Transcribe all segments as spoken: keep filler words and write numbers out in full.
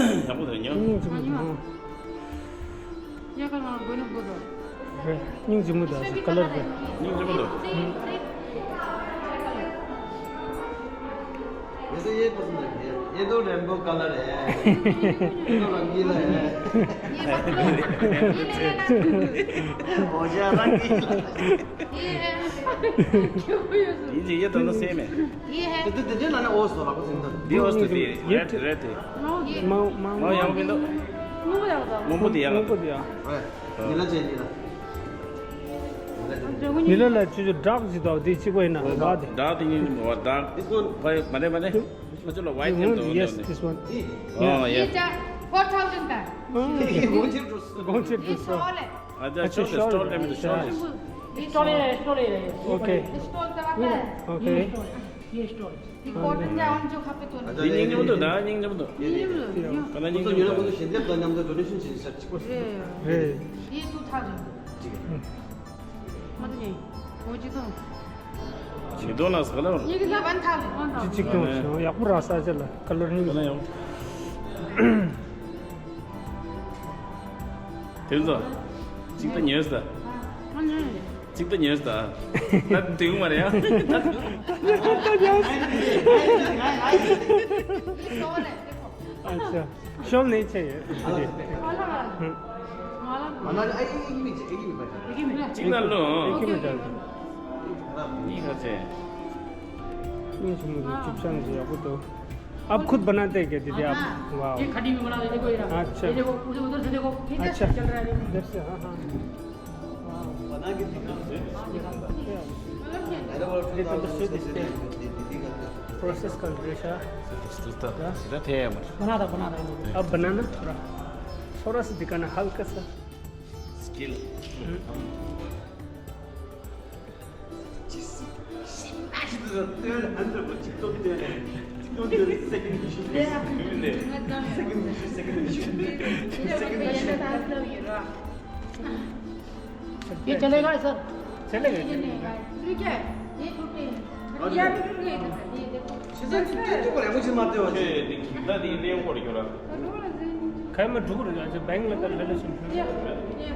ཡག་པོ་དེ་ཉོ། སྙིང་རྗེ་མོ་འདུག་ཧང་། ये कलर गोनू को दो। रे, न्यू जिमु दा, इसमें भी कलर कलर दे। है। न्यू जिमु दो। हम्म। वैसे ये पसंद है भैया, ये तो रेनबो कलर है, ये तो रंगीला है। ये मत लो। ये ले लेना। हो जा रंगीला। ये है। क्यों ये सब? ये, ये दोनों सेम है। ये है। तो, तो, तो, ना, ना, ओस वाला को सुंदर। ये ओस तो ये, रेड, रेड है। नो, ये। माओ, माओ, माओ, यहाँ पे तो। नो, जाओ, जाओ। मोमो दिया। मोमो दिया। नीला चाहिए, नीला। नीला ला, जो, जो डार्क जी तो, दी, ची कोई ना, हाँ, बाद। डार्क नहीं, वो डार्क। This one। भाई, मने, मने। इसमें चलो, व्हाइट हम तो। Yes, this one। Oh, ये yeah। जा, फ़ोर थाउजेंड का। हाँ। ये कौन सी ड्रेस? कौन सी ये ड्रेस? शॉल है। अच्छा, अच्छा, शॉल, शॉल है, शॉल। ये स्टोल है, स्टोल है। ओके। स्टोल तो आता है। ओके। ये स्टोल। ये कॉटन जा, और जो खपे तो नहीं। ये नहीं, नहीं, नहीं, नहीं, नहीं। ये, ये, ये। पता नहीं वो तो क्यों। ये लोग को तो शिंदे का नाम तो डोनेशन से सर्च कर। रे। रे। ये टू थाउजेंड। ठीक है। हम्म। मत नहीं। वो जी तो। ये दो ना सकला। ये कितना? One thousand. One thousand. चिक तो। ཡག་པོ་རག་ས་ཅི་ལ་ཀ་ལར་ནི། དེ་ཚོ། གཅིག་ཏུ་ཉོས་ད། གཅིག་ཏུ་ཉོས་ད། ད་དུས་མ་རེད་ཡ། अच्छा। ཤོལ་ནས་ཆེ་ཡོད། གཅིག་ལ་ལོ། གཉིས་ཁ་ཆེ། ཡིན་ཞིག་མི་འདུག་ཅུབ་ཤང་ཞིག་ཡག་པོ་འདུག आप खुद बनाते हैं क्या दीदी आप? वाह। ये खड़ी में बना दे, देखो ये रहा। अच्छा। ये देखो, उधर, उधर से देखो। अच्छा। चल रहा है, देखो। इधर से, हाँ, हाँ। वाह। बना के दिखा। ये तो बस ये दिखते हैं। प्रोसेस कर दे शा। बना था, बना था। अब बनाना थोड़ा, थोड़ा सा दिखाना, हल्का सा। स्किल। हम्म। ये चलेगा सर? चलेगा। ये क्या है? ये टूटे हैं। ये अभी रुक गई इधर। ये देखो। सीजन कितने तो बोले, मुझे मारते हो। ये देखिए, कितना दिन ले वो कर रहा। कहीं में ढुक रहा है, बैंक में कर लेने से। ये, ये,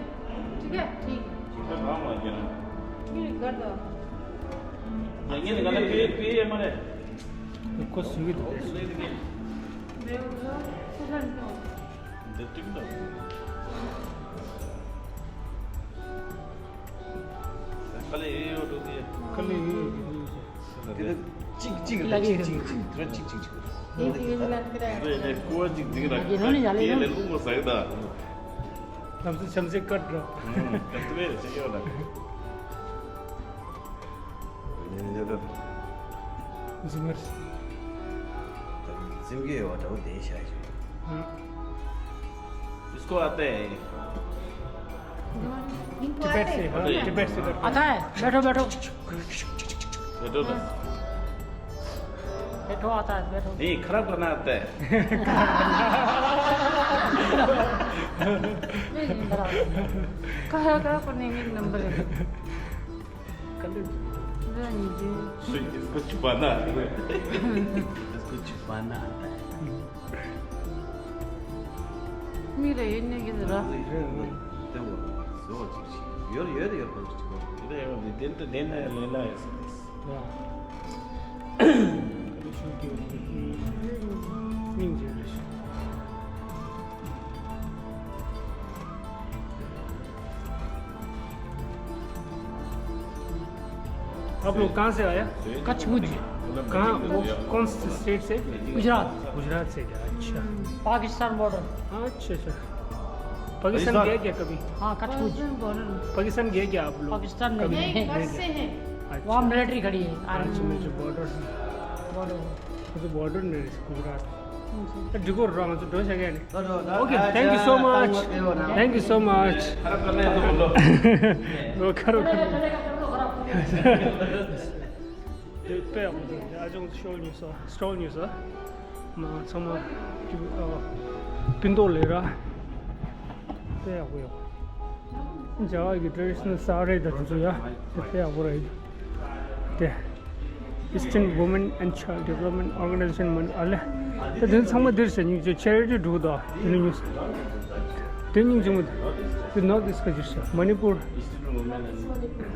ठीक है, ठीक है। ठीक है, काम आ गया। ये कर दो। ये निकाल के, ये हमारे। कुछ सुविधा। मैं उधर, उधर क्यों? འདི་ཏིག་ཏོག་ཁ་ལས་ཡོད་ཡོད་འགྲོ་དེ། ཁ་ལས་ཡོད་ཡོད་འགྲོ་དེ། དེ་གཅིག་གཅིག་གཅིག་གཅིག་གཅིག་གཅིག་གཅིག་གཅིག་རེད། ཀོ་བ་གཅིག་འཛིང་ར། དེ་ལས་ལུང་མ་ཟ་གི་ད། ལམ་སེང་བྱམས་བརྩེ་བཀའ་འགྲོ། བྱམས་བརྩེ་བས་ཆེ་ཡོད་ལ། འཛིན་མར། འཛིན་གྱི་ཡོད་པ་འདྲ་བོ་དེ་བྱ་ཞིག इसको आते हैं। तिब्बत से, हाँ, तिब्बत से करते हैं। आता है, बैठो, बैठो। बैठो ना। बैठो, आता है, बैठो। नहीं, खराब करना आता है। खराब, खराब करने में एक नंबर है। इसको छुपाना आता है। इसको छुपाना आता है। མི་རེ་ཡོད་ནི་གི་ར། ཡོད་ཡོད་ཡོད་པ་ཅིག་གོ། དེ་ཡང་དེ་དེ་དེ་ནས་ལས་ལ་ཡོད་སྲིད། སྙིང་རྗེ་རེད། आप लोग कहाँ से आया? कच्छ भुज। कहाँ, वो कौन से स्टेट से? गुजरात। गुजरात से क्या? अच्छा। पाकिस्तान बॉर्डर। अच्छा, अच्छा। पाकिस्तान गए क्या कभी? हाँ, कच्छ भुज। पाकिस्तान गए क्या आप लोग? पाकिस्तान नहीं। कभी नहीं गए क्या? अच्छा। वहाँ मिलिट्री खड़ी है, आर्मी। अच्छा, मुझे बॉर्डर है। बॉर्डर है। मुझे बॉर्डर नहीं है, गुजरात। ད་འགྲིག་གོ་རང་ཚོ་འགྲོ་བྱ་གས་ནི། Okay, thank you so much. Thank you so much. ལོ་ཁ་རོ་ཁ་རོ། དེ་དཔེ་ཡག་པོ་འདུག་ཨ་ཅོང་ཤོ་ཉུས་སོ། སི་ཊོལ་ཉུས་སོ། མ་ཚང་མ་ཀྱུ་ཨ་སྤུན་ཏོག་ལས་ར། དཔེ་ཡག་པོ་ཡོད། རྒྱ་གར་གྱི་ཊེ་རེ་ཌི་ཤི་ནལ་ས་རེད་ད་དེ་ཚོ་ཡ། དེ་དཔེ་ཡག་པོ་རེད། དེ་Eastern Women and Child Development Organization མ་ཨ་ལེ། དེ་དེ་ཚང་མ་འདིར་ཟེར་སྙིང་རྗེ་ཆེ་རེ་ཏི་འགྲོ་གི་འདུག་དེ་ནི་ཉུས་དེ་སྙིང་རྗེ་མོ་དེ་ནོར་ཨིསྟ་ག་ཅིག་ཟེར་མ་ནི་པུར།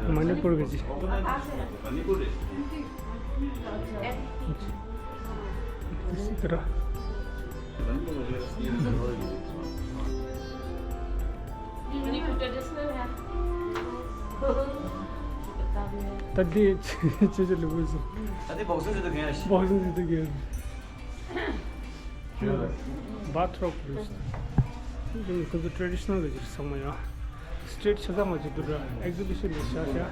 མ་ནི་པུར་གྱི་ཅིག་དེ་སྲིད་དེ་ར། ད་འདི་ཅི་ཅི་ལུག་ཡོད་སོང་། ད་འདི་བོག་སིང་བྱེད་དུ་གན་ཡ་ཤི། བོག་སིང་བྱེད་དུ་གན། བཱཐ་རོབ་ལུགས། ཁོ་ཚོ་ཊེ་རེ་ཌི་ཤི་ནལ་གྱི་ཚང་མ་ཡ། སི་ཊེ་ཊི་ཆ་ཚང་མ་ཅིག་འདུག་ར། ཨེག་ཟི་བི་ཤན་འདི་བཞག་བཞག་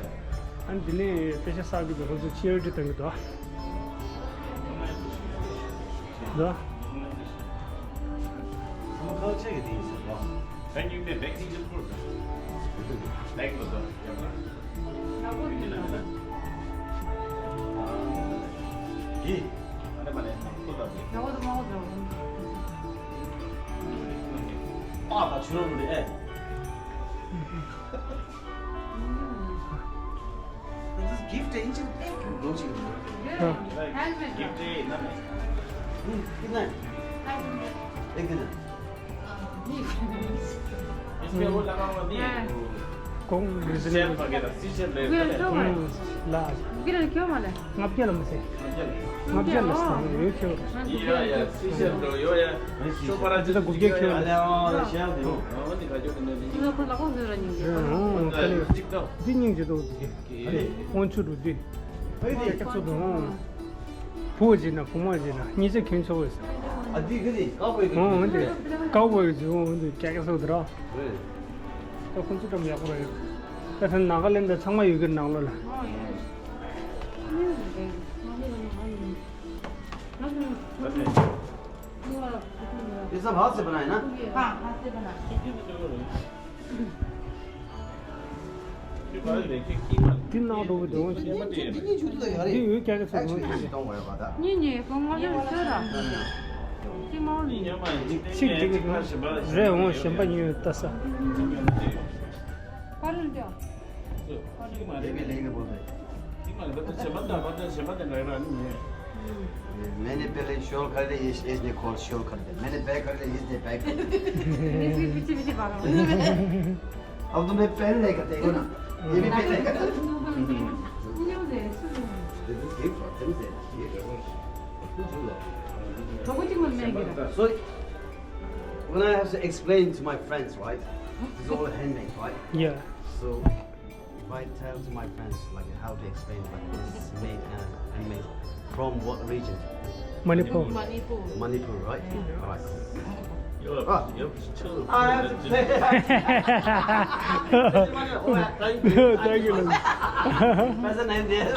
ཨ་ནི་འདི་ནས་དཔེ་ཆ་བསགས་རྒྱུ་དང་ཁོ་ཚོ་ཆི་ཡར་ཌི་བཏང་གི་འདུག་ཨ། འདུག་ཨ། ཁ་ཆེ་གི་དེ་ཡིན་ཟེར་བ། When you may back in the school, back to the ཡི། ཨ་ནི་མ་ནས་ཁོ་ལ་དེ། ཡ་བོ་དུ་མ་བོ་དུ། པ་པ་ཆུ་རོ་རེད། This gift engine, thank you. Don't you? Gift, eh, no, no. एक दिन। इसमें वो लगा हुआ नहीं है, वो कौन? सेल वगैरह, सीजन में। ལ། ལ། ལྔ་བརྒྱ་ལ་མི་ཟེར། ལྔ་བརྒྱ་ལ་ཟེར། ཡོད་ཁྱོད། ཡ་ཡ། སི་ཤེལ་འགྲོ་ཡོད་ཡ། ཤོ་པ་ར་ཅི་དགུ་བརྒྱ་ཁྱོད། ཨ་ནི་ག་ཅོ་ནི་ནི། འདི་སྙིང་རྗེ་འདུག་འདི། སྔོན་ཆད་འདུག་འདི། སྔོན་ཆད་འདུག་འདི། ཁྱེད་ཚོ་འདུག་ཨང་། བུ་བྱས་ན་བུ་མོ་བྱས་ན་གཉིས་ཆ་གྱོན་ཆོག་གི་ཟེར། ཨ་འདི་ག་ནི་ཀའོ་བོའི་གི། ཨང་འདི་ཀའོ་བོའི་གི་ཟེར། ཨང་འདི་ཀྱག་ཀྱག་ཟེར་འདི་ར། ད་ཁོང་ཚོ་འགྲམ་ཡག་པོ་རེད། ད་ད་ནཱ་ག་ལེན་ཌ་ཚང་མ་ཡོད་གི་ནང་ལོགས་ལ། ये सब हाथ से बनाए ना? हाँ, हाथ से बना। འདི་ནང་འགྲོ་གི་འདུག་ཟེར། འདི་ཡོད་ཀྱག་ཀྱག་ཟེར། གཉིས་གཉིས་གོང་མ་ལ་ཤོད་ར། གཅིག་མ་འོང་ནི། གཅིག་འགྲིག་གི་འདུག་རེད། འོང་གཞན་པ་གཉིས་ཡོད་ལྟ་ས། པ་ལུན་ཏེ། ལེགས་ལེགས་པོ་རེད། मैंने पहले शोर कर दिया, इस, इसने कॉल शोर कर दिया। मैंने बैक कर दिया, इसने बैक कर दिया। बीच में पीछे पीछे भागा। अब तो मैं पहन नहीं करते हो ना, ये भी पहन नहीं करते। So, when I have to explain to my friends, right? It's all handmade, right? Yeah. So, if I tell to my friends, like, how to explain, like, this is made and handmade from what region? Manipur. Manipur. Manipur, right? Yeah. All right, cool. You have, ah, you have to I have to pay. Thank you. Thank you. Present and there.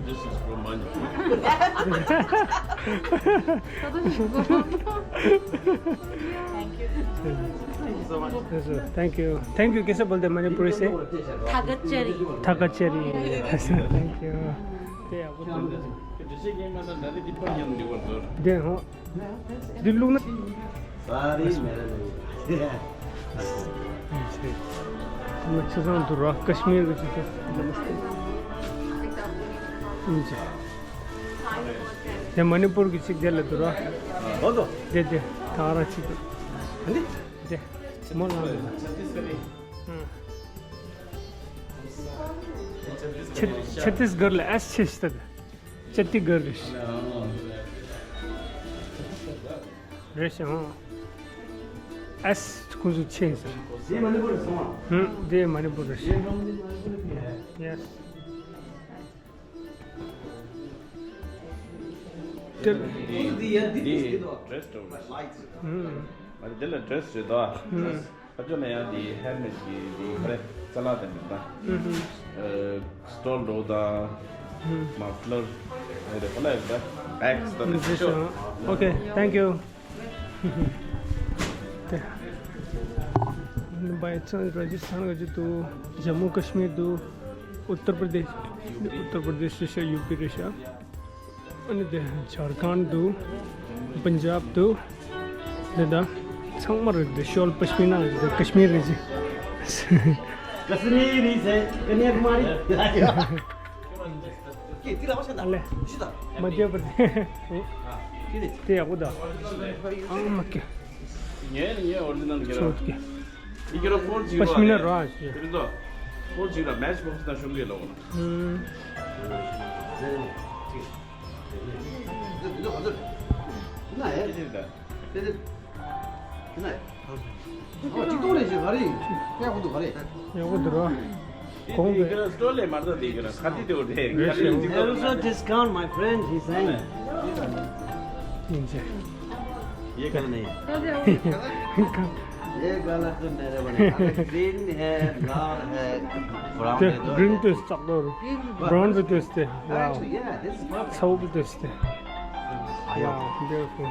This is from Manipur. Thank you. Thank you. Thank you. Thank you कैसे बोलते हैं मणिपुरी से? थागत चेरी। थागत cherry. Thank you. दे हो। दिल्लुक ना। सारी मेरे नहीं। मैं चीज़ों दूर कश्मीर के चीज़। नमस्ते। ये मणिपुर की चिक दे ले दूर। हो तो। दे दे। तारा चिक। हाँ जी। दे। मोला। छत्तीसगढ़ी। हाँ। छत्तीसगढ़ ले एस छे तक। छत्तीसगढ़। रेशम, हाँ। एस कुछ छः सर। ये मणिपुर से। हम्म, ये मणिपुर से। Yes. ཌི་རེས་ཌི་རེས་ཌི་རེས་ཌི་རེས། ཨ་དེ་ལ་ཌི་རེས་རེད་དོ། ཨ་ཅོ་ལ་ཡང་དེ་ཧེན་མེཌ་གི་དེ་ཁོ་རེ་ཙ་ལ་དེ་མི་འདྲ། སི་ཊོལ་འདྲ་དང་། མ་ཕ་ལར་རེ་རེ་ཁོ་ལ་ཡོད་པ། བེག་སི་དང་དེ་ཚོ། Okay, thank you. འབའ་ཚང་ར་ཇི་སི་ཐན་ག་ཅི་འདུག་ཇམ་མུ་ཀ་ཤི་མིར་འདུག་ཨུ་ཏར་པར་དེཤ། ཨུ་ཏར་པར་དེཤ་རེད་ཤག་ཡུ་པི་རེད་ཤག་ཨ་ནི་དེ་ཇར་ཁན་འདུག་པན་ཇབ་འདུག་དེ་ད་ཚང་མ་རེད། དེ་ཤོལ་པ་ཤི་མི་ན་རེད། དེ་ཀ་ཤི་མིར་རེད་ཅི། ཀ་ཤི་མིར་རེད་ཟེར། ཀ་ནྱ་ཀུ་མ་རི། ཨ་ལེ། མ་བརྗེད་པར། དེ་ཡག་པོ་འདུག་ཨང་མ་ཀེ། ངའི་ངའི་ཨོ་རི་ཇི་ནལ་གྱི་ཚོད་ར། ཀེ། འདི་གི་ར་ཕོན་ཅིག་པ་ཤི་མི་ན་ར། དེ་རིང་ཚོ། ཕོན་ཅིག་ར་མེཆ་བོག་སི་དང་ཤོང་གི་ལོག་ན། ཨུམ། ན་ཡ། དེ་དེ་ད། དེ་དེ། དེ་ན་ཡ། ཨོ་ཅིག་ཏོ་ལེ་ཞིག་ག་རེ། ཡག་པོ་འདུག་ག་རེ། ཡག་པོ་འདུག་ར། གོང་གི་སི་ཊོལ་ལས་མར་ད་དེ་གི་ར་ཁ་དེ་དེ་འོ་དེ། There is also discount, my friend, he saying. ཡིན་ཚེ། ये गलत नहीं है। ये गलत तो मेरे बने। ग्रीन है, लाल है, ब्राउन है, दो ग्रीन है। तो इस तक दो। ब्राउन भी तो इस ते। Wow। Actually, yeah, this is perfect। सौ भी तो इस ते। Wow, beautiful।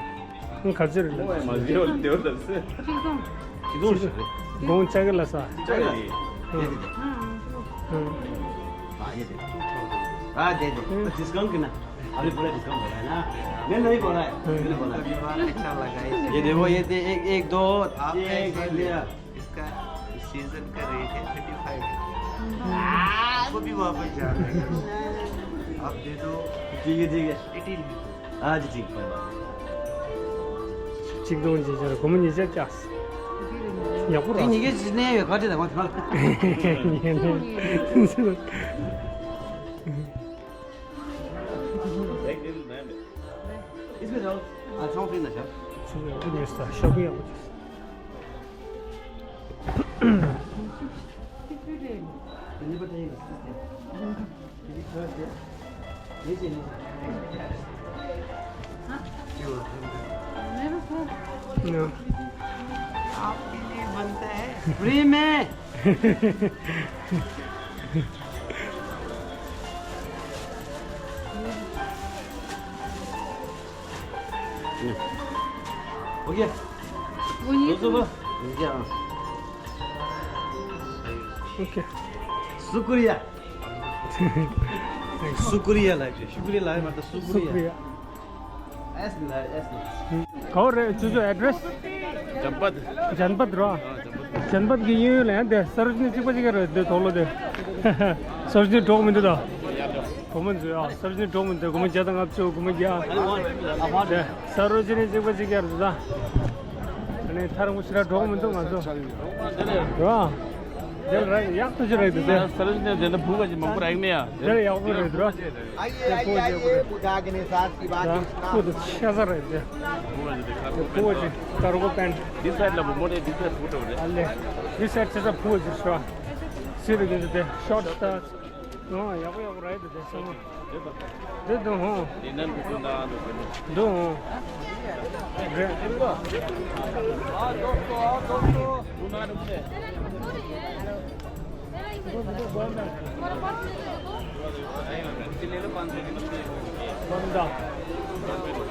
ཁ་ཚིར། ཁྱི་དོང་ཞིག་རེད། དགོང་ཅག་གི་ལ་ས། ཅག་གི། ཨང་། ཨ་ཡེ་དེ། ཨ་དེ་དེ། ཌི་སི་ཀའུན་ཊི་ཀི་ན། अभी पूरा डिस्काउंट हो रहा है ना? मैं नहीं बोला है। मैंने बोला है। ये देखो, ये दे-, एक, एक, दो, आपका एक, एक, एक दिया। इसका सीजन का रेट है थर्टी फ़ाइव। आपको भी वापस जाना है। आप दे दो। ठीक है, ठीक है। एटीन। ཨ་ཅེ་ཅིག་ཅིག་དང་ཅིག་ཅར་སྒོར་མོ་ཉིས་བརྒྱ་བཅག་ཡག་པོ་རེད། ཉིས་བརྒྱ་ཅིག་གནས་ཡོད་ག་ཅི་དང་མ་ཐང་། इसमें जाओ। ཨ་ཚང་ཕིན་ན་ཤ། ཚང་ཡག་པོ་ཉོས་ས། ཤོ་པིང་ཡག་པོ་བྱས་ས། आपके लिए बनता है फ्री में। ओके। वो ये दो सौ का? ओके। शुक्रिया। शुक्रिया लाइक, शुक्रिया लाइक, मतलब शुक्रिया। शुक्रिया। ऐसे नहीं लाइक, ऐसे नहीं। कौन रे, जो, जो एड्रेस? जनपद। जनपद रो? हाँ, जनपद। जनपद की यूं ले, दे, सरोजनी चिक बजी कर दे, तोलो दे। ས་རུ་ཅན་འགྲོ་མི་འདུག་ད། སྒོར་མོ་འཛུལ་ཨ། ས་རུ་ཅན་འགྲོ་མི་འདུག་སྒོར་མོ་བརྒྱ་དང་ལྔ་བཅུ། སྒོར་མོ་བརྒྱ། དེ་ས་རུ་ཅན་གཅིག་པ་གཅིག་རྒྱག་འདུག་ད། ཨ་ནི་ཐར་མོ་ཤི་ར་འགྲོ་མི་འདུག་ང་ཚོ། རོ། དེ་ལ་ར་ཡག་ཏུ་ཅི་རེད་འདུག་དེ། ས་རུ་ཅན་དེ་འདྲ་བུ་ག་ཅིག་མང་པོ་རག་མེད་ཡ། དེ་ལ་ཡག་པོ་རེད་འདུག་ར། དེ་ཕོ་ཅིག་ཡག་པོ་རེད། ད་ཁོ་དེ་ཆེ་ས་རེད་དེ། དེ་ཕོ་ཅིག་ཀར་གོ་པན། འདི་སའིཌ་ལ་བུ་མོ་རེད། འདི་སའིཌ་བུ་འགྲོ་རེད། ཨ་ལེ། འདི་སའིཌ་ཆེ་ས་བུ་ཅིག་ཤོ། སི་རུ་གི་འདི་དེ་ཤོར་ཊི་ད། ཨོ་ཡག་པོ་ཡག་པོ་རེད་དེ་སོང་། འདི་འདུག་ཧོ། འདི་ནམ་དུ་ཀུན་ད་འདུག་ཀུན། འདུག་ཧོ། རེད།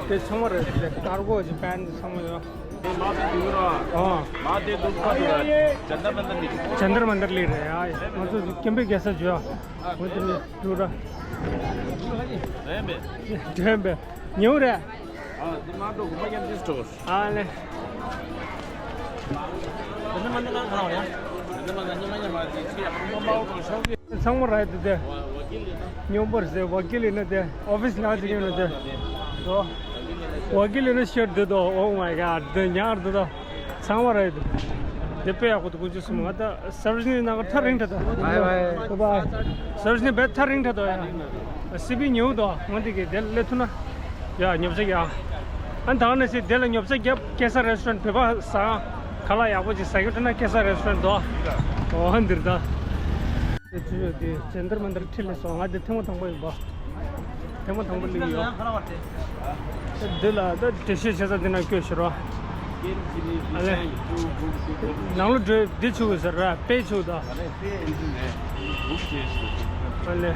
དེ་ཚང་མ་རེད་དེ། ཀར་གོ་ཅི་པན་དེ་ཚང་མ་ཡོད། ཨོ། ཇན་ཏར་མན་ཏར་ལི་རེད་ཡ། ང་ཚོ་ཀེམ་པའི་རྒྱལ་ས་བརྗོད། འོ་དེ་ནས་འགྲོ་ར། འགྲོ་ཡིན་པས། ཉེའུ་རེད། ཨ་ལེ། ཚང་མ་རེད་དེ། སྙོམས་པོ་རེད་དེ། ཝ་ཀི་ལི་ན་དེ་ཨོ་ཕི་སི་ནང་ཅིག་ཡོད་ན་དེ། ཝ་ཀི་ལི་ན་ཤར་དེ་དོ། Oh my God དེ་ཉག་དེ་དོ། ཚང་མ་རེད་དེ། དེ་དཔེ་ཡག་པོ་འདུག་དཀོན་མཆོག་གསུམ། ང་ད་སར་ཇི་ནི་ནང་ཐག་རིང་ཐག་ད། བའི་བའི། བའི་བའི། སར་ཇི་ནི་བའི་ཐག་རིང་ཐག་ད་ཡ། སི་པི་ཉེའུ་དོ། ང་འདི་གི་དེ་སླེབས་ཐུབ་ན། ཡ་ཉོབ་ཆ་ཡ། ཨ་ད་ནས་སི་དེ་ལ་ཉོབ་ཆ་རྒྱབ། ཀེ་ས་རེ་སི་ཊོ་རན་བོད་པ་ཟ་ག་ལ་ཡག་པོ་ཅིག་ཟ་གི་འདུག་ན་ཀེ་ས་རེ་སི་ཊོ་རན་དོ། འོ་འདིར་ད། དེ་ཇན་ཏར་མན་ཏར་ཁྲིད་ལས་སོང་། ང་འདི་ཐེངས་མ་དང་པོ་ཡིན་པ། ཐེངས་མ་དང་པོ་སླེབས་ཡོད། འདི་ལ་ད་འགྲེལ་བཤད་བྱེད་ས་འདི་ན་སྐྱོད་ཤི་རོ། ཨ་ལེ། ནང་ལོ་འགྲོས་འདི་ཆུ་ཟེར་ར་དཔེ་ཆུ་ད། ཨ་ལེ།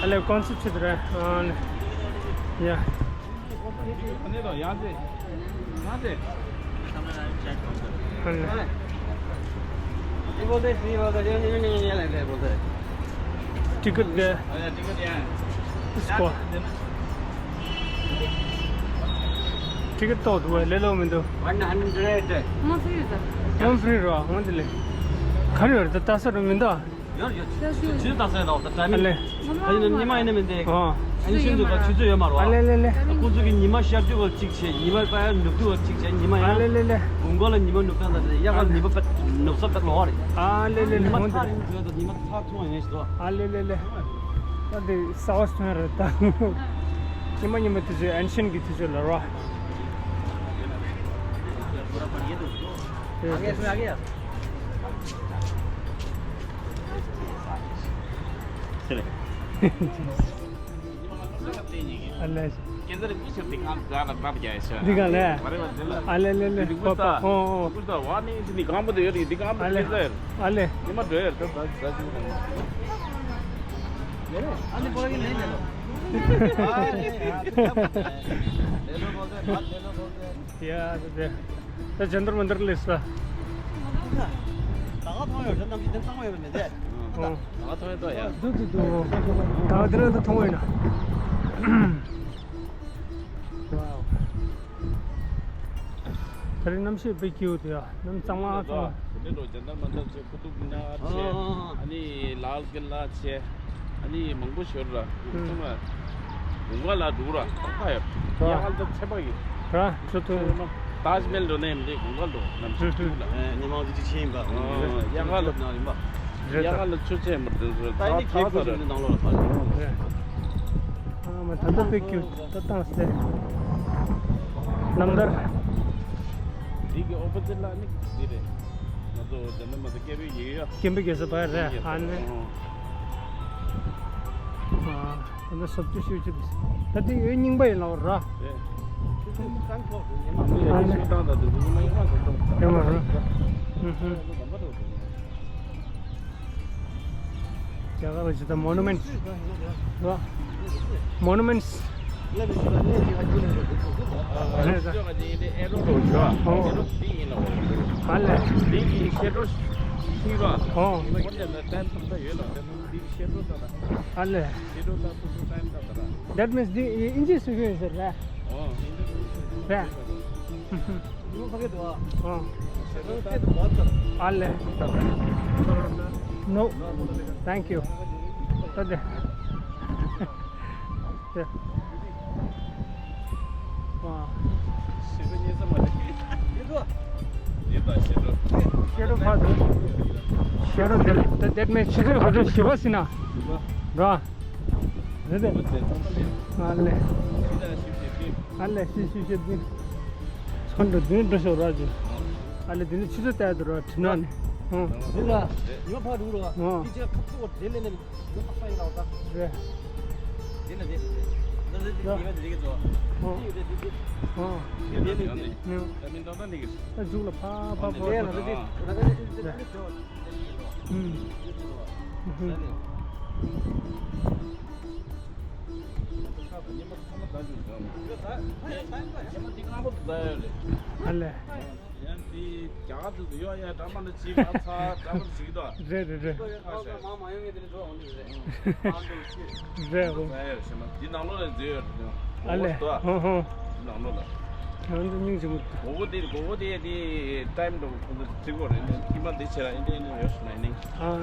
ཨ་ལེ་ཀོན་སར་ཆུ་ར། ཨ་ལེ། ཡ། ཨ་ལེ། ཊི་ཀེ་ཊི་དེ། སྐོར། ཊི་ཀེ་ཊི་ཏོག་འདུག་བས་ལེ་ལོ་མི་འདུག One hundred. ཨང་ཧྥི་རི་རོ། ཨང་དེ་ལེ། ག་རེ་ཡོད་རེད་ད། ལྟ་ས་རུ་མི་འདུག་ཡོད་ཡོད། ཆུ་ཚོད་ལྟ་ས་ཡོད་ད། ད་ཨ་ལེ། ད་ཉི་མ་ཡིན་ན་མི་འདུག་ཨང་། ཨ་ནི་ཤིན་ཏུ་ག་ཆུ་ཚོད་ཡོད་མ་རོ། ཨ་ལེ་ལེ་ལེ། ཁོང་ཚོ་གི་ཉི་མ་ཤར་དུས་བ་གཅིག་བྱས། ཉི་མ་པ་ནུབ་དུས་བ་གཅིག་བྱས། ཉི་མ་ཡང་། ཨ་ལེ་ལེ་ལེ། དགུན་ཁ་ལ་ཉི་མ་ནུབ་སྟངས་དང་དབྱར་ཁ་ལ་ཉི་མ་ནུབ་ས་ལྟ་ལོག་རེད། ཨ་ལེ་ལེ་ལེ། ཉི་མ་ཐག་རིང་དུས་ད་ཉི་མ་ཐག་ཐུང་བ་ཡིན་ཞིག་དོ། ཨ་ལེ་ལེ་ལེ། ད་དེ་གསར་པ་སོང་རེད་ད། ཉི་མ་ཉི་མ་དུས་ཚོད་ཨན་ཤན་གྱི་དུས་ཚོད་ལ་རོ། ཨ་ལེ། འདི་ག་ལས། ཨ་ལེ་ལེ་ལེ། ཨོ་ཨོ། ཨ་ལེ། ཨ་ལེ། ཡ་ད་ད་ཇན་ཏར་མན་ཏར་སླེབས་སོང་། ད་ག་མཐོང་ཡོད་རེད། གནམ་གཤིས་དེ་གཙང་མ་ཡོད་རེད་མི་འདུག་ད་ག་མཐོང་ཡོད་ད་ཡ། འདུག་འདུག་འདུག་ད་ག་དེ་རིང་ད་མཐོང་ཡོད་ན། ཝའོ། ད་རིང་གནམ་གཤིས་དཔེ་སྐྱིད་པོ་འདུག་ཡ། གནམ་གཙང་མ་གཙང་མ། དེ་འདྲ་ཇན་ཏར་མན་ཏར་ཆེ། ཀུ་ཏུབ་མི་ནར་ཆེ། ཨ་ནི་ལཱལ་ཀི་ལ་ཆེ། ཨ་ནི་མང་པོ་ཤོར་ར། ཚང་མ་དགུན་ཁ་ལ་འདུག་ར། ཁ་ཡོད། ཡ་ཧལ་ད་ཚེ་པ་གི། ར་ཆུ་ཐུང་། ཏཱཇ་མེལ་འགྲོ་ནས་མི་འདུག་དགུན་ཁ་འགྲོ། གནམ་གཤིས་སྐྱིད་པོ་ལ། ཉི་མ་གཅིག་ཕྱིན་ཡིན་པ། ཡ་ཧལ་ནང་ཡིན་པ། ཡ་ཧལ་ལ་ཆུ་ཆེན་མི་འདུག་ད་ཡིན་ཁ་ཁ་ད་རེད། ནང་ལོགས་ལ་ཕར། ཨ་མ་ད་ལྟ་དཔེ་སྐྱིད་ད་བཏང་སྟེ། ནམ་ཟླར། འདི་གི་ཨོ་པོ་ཛིཊ་ལ་ནི་འདི་རེད། ང་ཚོ་ཇན་ཏར་མན་ཏར་ཀེ་བི་ཡི་ཡ། ཀེམ་པི་གེ་ས་པ་རེད། ཨ་ནི། ཨ་ད་ལྟ་སོབ་ཅི་ཤུ་ཅི་ད་དེ་ཡོད་རྙིང་པ་ཡིན་ལ་བ་ར། རེད། ཨ་ནི། ཡོད་མ་ར། ཨུ་ཧུ། རྒྱ་གར་ལ་ཇི་ལྟར་མོ་ནུ་མེན་ཊི། མོ་ནུ་མེན་ཊི། རེད་ད། ཨོ། ཨ་ལེ། ཨོ། ཨ་ལེ། That means འདི་ཨིན་ཇི་སུ་ཡོད་ཟེར་རེད། རེད། ཨ་ལེ། No. Thank you. ད་དེ། དེ། ཨ། ཤེས་རོགས་ཕར་དུ། ཤེས་རོགས་དེ་ལ་ད་དེ་མེད་ཕྱི་དྲོ་ཁ་སང་བཞི་པ་ཟིན་ན། ར། རེད་དེ། ཨ་ལེ། ཨ་ལེ་ཤི་ཤི་ཤི་ཤི། ཚོན་འགྲོ་དུས་འགྲོ་ཤོག་ར་ཅིག་ཨ་ལེ་དེ་ནི་ཆུ་ཚོད་ལྟ་ཡ་དུ་ར་དྲི་ན་ནི། ཨང་། འདི་ལ་ཉོ་ཕ་རུ་ར། ཨང་། དེ་ཅིག་ཁབ་ཏུ་འོ་དེ་ལས་ནི་ཉོ་ཕ་ཡིན་ལ་འོ་ད། རེད། དེ་ལ་དེ། ད་དེ་དེ་ཉི་མ་དེ་རིགས་ཚོ། ཨང་། དེ་ཡོད་དེ་དེ་དེ། ཨང་། དེ་ཡོད་དེ་དེ། ཨང་། ད་མིན་ཏོང་ཏོ་འདི་གི། ད་མཇུག་ལ་ཕ་ཕ་ཕ་དེ་ལ་ཕ། དེ་དེ་དེ་དེ། ཨང་། ཨང་། ཨ་ལེ། ཡང་དེ་རྒྱ་གར་དུ་ཡོད་ཡ་འདྲ་མ་འདྲ་བྱེད་མ་ཚར་འདྲ་མ་འདྲ་བྱེད་ཀྱི་འདུག་རེད་རེད་རེད། ཁ་ཤས། རེད་འོ། ཟ་ཡ་ཞེ་མ་འདི་ནང་ལོགས་ལ་འཛུལ་ཡོད་རེད། ཨ་ལེ། ཧོ་ཧོ། འདི་ནང་ལོགས་ལ། ང་ཚོ་སྙིང་རྗེ་མོ། མགོ་བོ་དེ་མགོ་བོ་དེ་དེ་ཊའིམ་འགྲོ་ཁོང་ཚོ་བརྩི་གོ་རེད་ནས་ཉི་མ་འདི་བྱེད་ལ་ཨེ་འདྲ་ཨེ་འདྲ་ཡོད་ཞུ་ན་ཡིན་ནི། ཨ།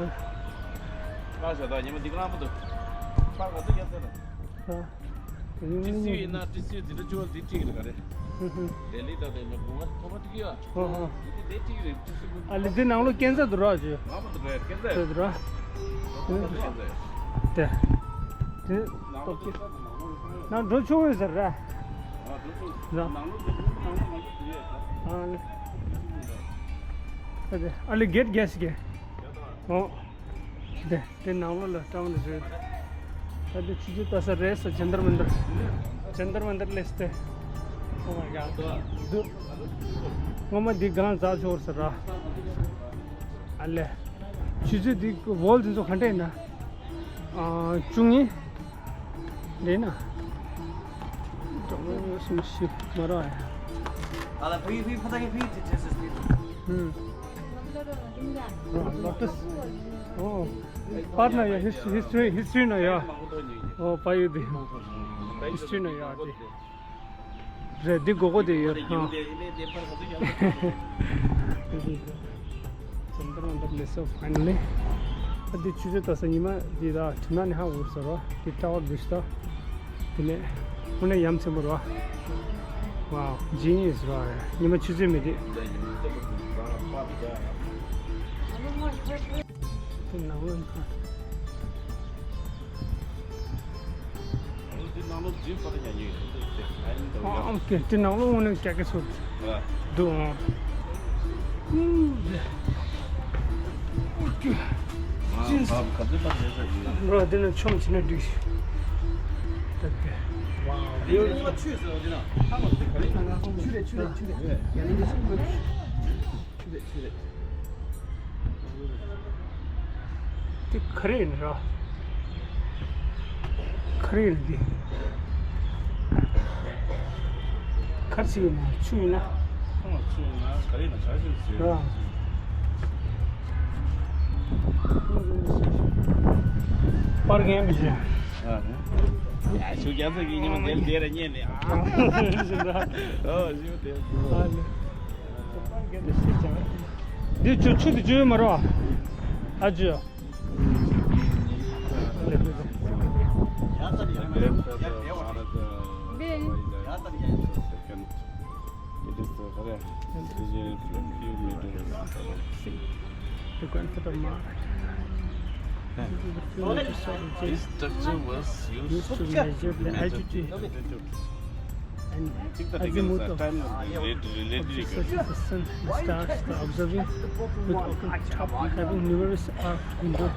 ཁ་ཤས་ད་ཉི་མ་འདི་ག་རང་པོ་འདུག་ཕར་ང་ཚོ་རྒྱབ་ཚར་རེད། ཨ། ཏི་སི་ཡུ་ཡིན་ན་ཏི་སི་ཡུ་འཛིན་གྲྭ་བཅུ་པ་འདི་ཁྲིད་ཀྱི་རེད་ག་རེ། ཧུ་ཧུ། ལྡི་ལི་དང་ལྡི་ལི་གོ་བ་ཐོག་མ་ཁྲིད་ཀྱི་ཡོད། ཧོ་ཧོ། འདི་འདི་ཁྲིད་ཀྱི་རེད་ཏི་སི་ཡུ། ཨ་ལི་འདི་ནང་ལོ་སྐྱེན་ཚ་འདུག་རོགས་བྱོས། ང་མ་འདུག་རེད་སྐྱེན་ཚ་འདུག་རོགས། ཏི་སི་ཡུ་སྐྱེན་ཚ་ཡོད། དེ། དེ། ནང་ལོ་སྐྱེན་ཚ་ནང་ལོ་ནང་འགྲོ་ཆོག་ཡོད་ཟེར་ར། ཨ་འགྲོ་ཆོག་ར། ནང་ལོ་འདི་ནང་ལོ་ནང་ལོ་འདི་ཡོད་ད། ཨ་ལི། ཨ་ལི་གེད་རྒྱག་ཤིག་གེ། ཨོ། དེ་དེ་ནང་ལོགས་ལ་ཀྲང་ནི་རེད། ད་དེ་ཆུ་ཆུ་ལྟ་ས་རེད་ས་ཇན་ཏར་མན་ཏར། ཇན་ཏར་མན་ཏར་སླེབས་ཏེ། Oh my God. འདུག་སྔོན་མ་འདི་སྒང་འཛག་ཆོག་ས་ར། ཨ་ལེ། ཆུ་ཚོད་འདི་ཝོལ་འདི་ཚོ་ག་འདྲ་ཡིན་ན། ཨ། བཅུ་གཉིས། འདི་ན། གྲོགས་མོ་སུམ་ཞིག་མ་ར་ཡ། ཨ་ལ་ཕི་ཕི་ཕ་ད་གི་ཕི་ཏི་ཏི་སི་སི། ཧུམ། Lotus. Oh, part na ya history, history, history na ya. Oh, pa yu di. History na ya di. Re di gogo de ya. Ha. Chandra under place of finally. Adi chuju ta sa nima di da, chuna ni ha ur sa ro. Di tower bista. དེ་ནས་ཁོ་ནས་ཡ་མཚན་པོ་རེད་བ། Wow, genius རེད་བ། ཉི་མ་ཆུ་ཚོད་མེད་དུས། དེ་ནང་ལོགས་ཁ། ཨ་ཨོ་ཁེ། དེ་ནང་ལོགས་དངོས་གནས་ཀྱག་ཀྱག་ཚོ་འདུག་ཨང་། རོ་དེ་ནས་ཆོམ་བྱས་ན་འགྲིག་ཤག་ད་དེ། Wow. ཆུ་རེད་ཆུ་རེད་ཆུ་རེད། ཆུ་རེད་ཆུ་རེད། དེ་ག་རེ་ཡིན་ར། ག་རེ་ཡིན་དེ། ག་རེ་ཡིན་ན་ཆུ་ཡིན་ན། ཆུ་ཡིན་ན་ག་རེ་ཡིན་ན་བྱ་ཞིག་ཟེར། ར། པར་རྒན་མི་ཤེས། ཨ་ནི། ཡ་ཆུ་རྒྱ་མཚོ་གི་ཉི་མ་དེར་དེ་ར་རྙེད་ནས་ཨ། ཨོ་ཞུ་དེ། ཨ་ནི། འདི་ཆུ་ཆུ་དེ་ཆུ་ཡོད་མ་རེད་བ། ཨ་ཆུ། It is the, what is, it is a few meters. The Grand Federal Mart. This is a few meters of This structure was used used to to measure the measure altitude. The altitude. And azimuth of objects such as the sun, the stars, the observing with open top, having numerous arc window,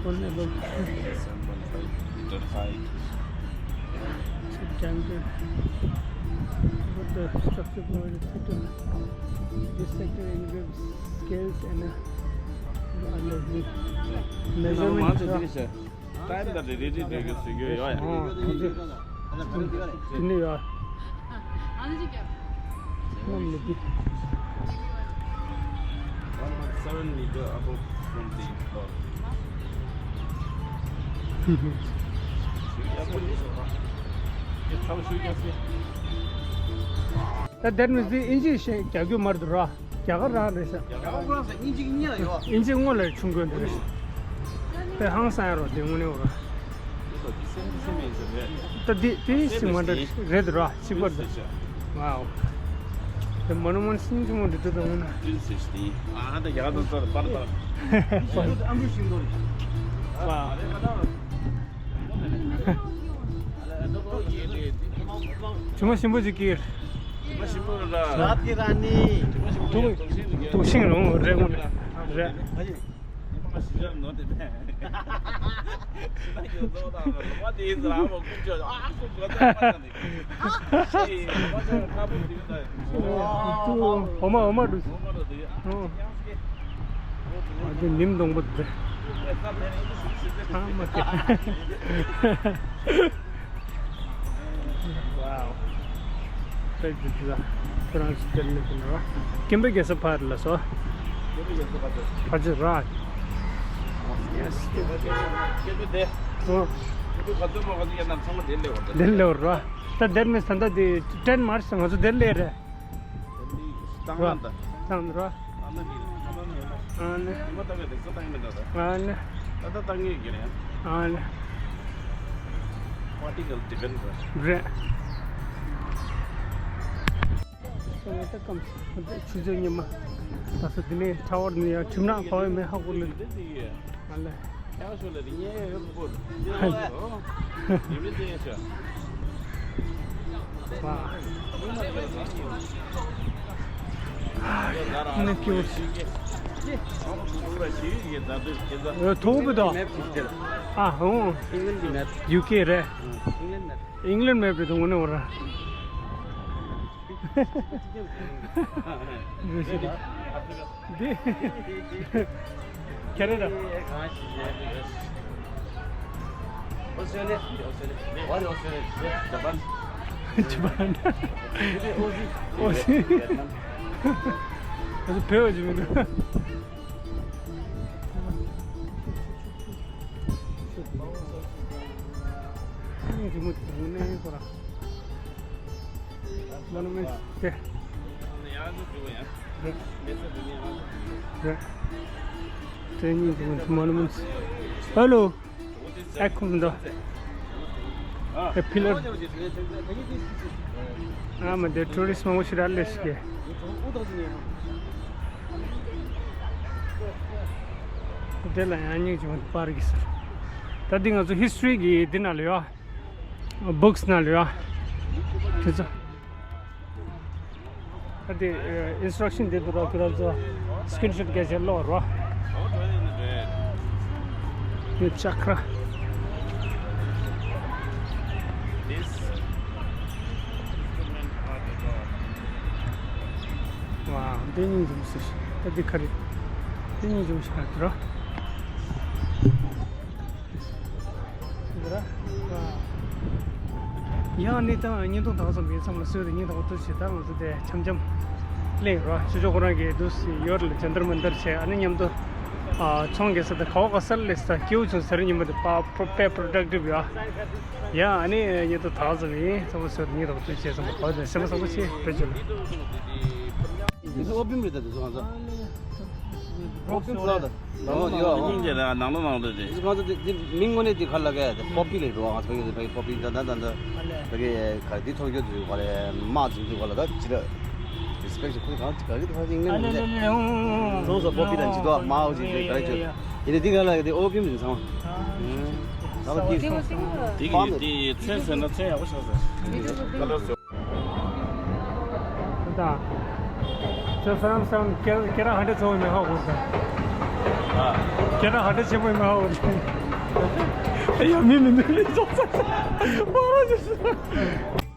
one above the other. It's a giant, but the structure provided certain, this sector involves scales and, uh, measurement. ཊའིམ་དང་རེ་རེ་རེ་རེ་གི་སུ་གི་ཡོད་ཡ། ཨ། དེ་ནི་ཡ། ཨ་ནི་ཅི་རྒྱབ། ནམ་ལ་འདི། One point seven meter above from the floor. ད་དེར་མི་ཚེ་ཨིན་ཇི་ཞེས་རྒྱག་རྒྱུ་མར་འདུག་ར། རྒྱ་གར་རང་རེད་ཤག་རྒྱ་གར་རང་ས་ཨིན་ཇི་གཉིས་ལ་ཡོད། ཨིན་ཇི་སྔོན་ལ་ཆུང་དགོས་འདུག་རེད། དཔེ་ཧང་སང་ཡ་རོ་དེ་དངོས་གནས་འོ་ར། ད་དེ་དེ་སྲིད་མ་འདྲ་རེད་ར་གཅིག་པར་དུ། ཝའོ། དེ་མོ་ནུ་མེནཊ་སྙིང་རྗེ་མོ་འདུག་དེ་དངོས་གནས། ཝའོ། ཇོ་མོ་ཞིམ་པོ་ཅིག་གིར། ཇོ་མོ་ཞིམ་པོ་ར། དུག་དུག་ཤིང་རུང་རེད་དངོས་གནས་རེད། འོ་མ་འོ་མ་འདུག་ཨ་དེ་ནིམ་སྡོང་པོ་དེ། ཨ་མ་དེ། ཝའོ། ཁྱེད་རང་ཚོ་དེར་མི་དེ་ནོ། ཀིམ་པེ་གེ་ས་ཕར་ལ་སོ། ཕ་ཅི་ར། ཡེ་སི། ཨོ། དེར་ལེ་བར་ར། ད་དེར་མི་ས་འདི་ཏྲེན་མར་སོང་ང་ཚོ་དེར་ལེ་རེད། བཏང་ར། ཨ་ནི། ཨ་ནི། ཨ་ནི། རེད། སོང་ད་སྐམ་སོང་། ཆུ་ཚོད་ཉི་མ། ད་སོ་དེ་ནས་ཁྲ་བར་ནས་ཡང་ཁྲིམས་ནག་ཕ་བའི་མེ་ཧ་གོ་ལེ། ཨ་ལེ། ཐོག་བུ་དང་། ཨ་ཧོ། ཡུ་ཀེ་རེད། ཨིང་ལན་མེབ་རེད་དུང་ནི་བར། འདི། ཁྱེད་རེད། ཇ་པན། ཨོ་སི། ཨོ་སི་བོད་ཅིག་མིན་འདུག་ཨ་ནི་རི་མོ་དེ་དངོས་གནས་ཁོ་རང་། མོ་ནུ་མེནཊ་དེ། རེད། རེད། དེ་གཉིས་དེ་མོ་ནུ་མེནཊ། ཧེ་ལོ། ཨེ་ཁུམ་དོ། ཨེ་ཕི་ལར། ཨ་མ་དེ་ཊུ་རི་སི་མང་པོ་ཞིག་ར་ལས་ཤིག་གེ། དེ་ལ་ཡང་སྙིང་རྗེ་མོ་པར་གི་ཟེར། ད་འདི་ང་ཚོ་ཧི་སི་ཊོ་རི་གི་འདི་ན་ལ་ཡོད། བུག་སི་ནང་ལ་ཡོད། དེ་ཚོ། ཨ་དེ་ཨིན་སི་ཊྲག་ཤན་དེ་འདུག་ར། ཁྱོད་རང་ཚོ་སི་ཀི་རིན་ཤོཊ་སྐད་ཆ་ཀློག་རོགས། དེ་ཆ་ཁ། ཝའོ། འདི་སྙིང་རྗེ་མོ་ཞིག་ད་འདི་ག་རེ། འདི་སྙིང་རྗེ་མོ་ཞིག་ད་འདི་ར། ཡང་ནི་ད་བརྙན་ཐུང་དག་ཙམ་ཡིན་ཙམ་ལ་སོས་ཏེ་ཉིན་དང་པོ་དུ་བྱེད་ད་ང་ཚོ་དེ་འཆམ་འཆམ་གླེང་རོགས། ཆུ་ཆོག་ཁོ་རང་གིས་འདུག་སེ་ཡོད་ལ་ཇན་ཏར་མན་ཏར་བྱས། ཨ་ནི་མཉམ་དུ་ཨ་ཚོང་རྒྱག་ས་དང་ག་བ་ག་ས་ལ་སླེབས་ས་སྐྱིད་པོ་བྱུང་། གཟའ་རིགས་ཉིན་མོ་དེ་དཔེ་པྲོ་ཌག་ཊིབ་ཡོད། ཡ་ཨ་ནི་ཉིན་དུ་དག་ཙམ་ཡིན་ཙམ་ལ་སོས་ཏེ་ཉིན་དང་པོ་དུ་བྱས་ཙམ་ག་བ་དེ་སེམས་པ་བཟང་པོ་བྱེད་བེད་སྤྱོད་ལ། དེ་ཚོ་ཨོ་པིམ་རེད་ད། དེ་ཚོ་ང་ཚོ་ཨོ་པིམ་ཕུ་ལ་ད། ནང་ལོགས་ནང་ལོགས་ཡོད། སྙིང་རྗེ་ལ་ནང་ལོགས་ནང་ལོགས་རེད། དེ་ཚོ་ང་ཚོ་དེ་དེ་མིང་དངོས་གནས་དེ་ག་ལ་ག་ཡ་དེ་པོ་པི་ལ་འགྲོ་བ། ང་ཚོ་ཡོད་དེ་ཕ་གི་པོ་པི་ད་ད་ད་ད་ཕ་གི་ག་དེ་ཐོར་རྒྱུ་དུ་ག་རེ་དམག་འཛིང་དུ་ག་ལ་ད་ཅི་ལ་རི་སི་པེག་ཁོ་གང་ག་གི་ད་ཡིན་ལེ་མི་ལེ། ཁོང་ཚོ་པོ་པི་ད་ཇི་ཏོ་མའོ་ཇི་དེ་ག་རེ་ཅོ་ཡིན་དེ་དེ་ག་ལ་ག་དེ་ཨོ་པིམ་དེ་ཚང་མ་ད་ལ་དེ་དེ་གི་དེ་ཚོན་ཟེར་ན་ཚོན་ཡག་པོ་ཆགས་ཟེར། ད། ཁྱོད་སར་སར་ཁྱེད་ཁྱེད་རང་ཧ་འདྲ་ཚ་བོ་མེད་ཧ་གོ་ས། ཁྱེད་རང་ཧ་འདྲ་ཆེན་པོ་མེད་ཧ་གོ་ས། ཡ་མི་མི་འདུག་ལས་ཚོགས་ས། མ་ར་ཅི་ཞིག